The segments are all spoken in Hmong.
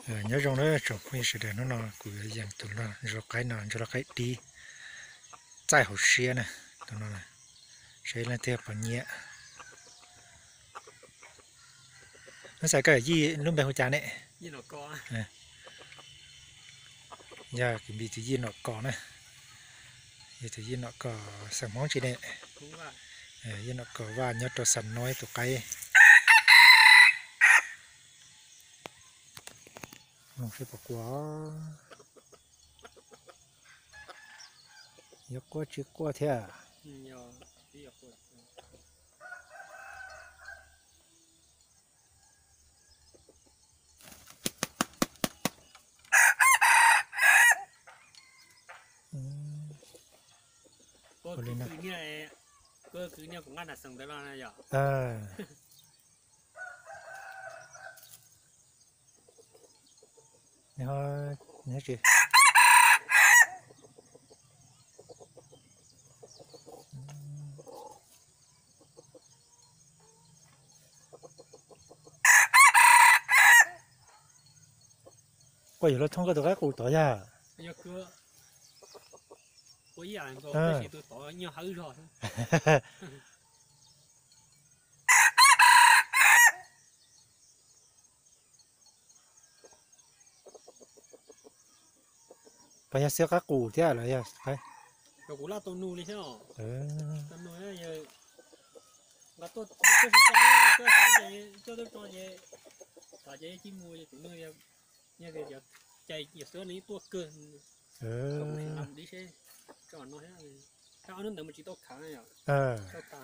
Nyob zoo na tsoom phooj ywg sawv daws, hnub no kuv yuav yees tus ntsuag qaib no, ntsuag lau qaib dib txaij hauv siab na, tus no na, saib leej twg pom nyiam. Neb xav koj yij lub npe hu cas ne? Yog kwv Npis tus Yij Nom Kos na, yog tus Yij Nom Kos xeem Hmoob tsi ne? Yij Nom Kos Vaj nyob rau Xam Noib tus qaib. Mloog seb puas quaj, yuav quaj tsis quaj thiab. Quaj yog luag thooj koj tus qaib qus tod yog? Puas yog xiab qaib qus thiab los yog? Kuv laj tau nug li thiab os. Tau nug, nqa tuaj, tuaj xav, tuaj xav ces coj tuaj tso ces, tham ces cia mus, ces kuv nug, yog tias cais yawm xwb nws yeej tuaj kawg. Sim lam dim seb tso no thiab, ob hnub ntawd mus tsis tau khav yom. Tau khav.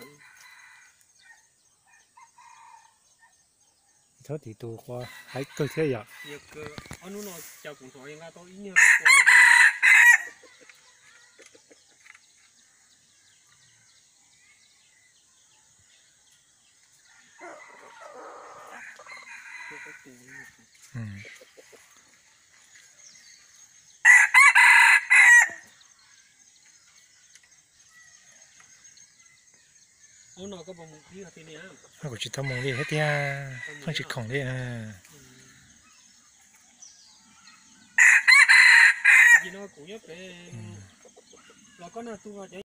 Txhob tim tus quaj haib kawg thiab yom. Ob hnub no cas kuv hnov nqa tau ib niag quaj. Kuv tsis tau mus li thiab tiag, pheej tsis khoom li. Kuv nyob pem los koj nag tu cov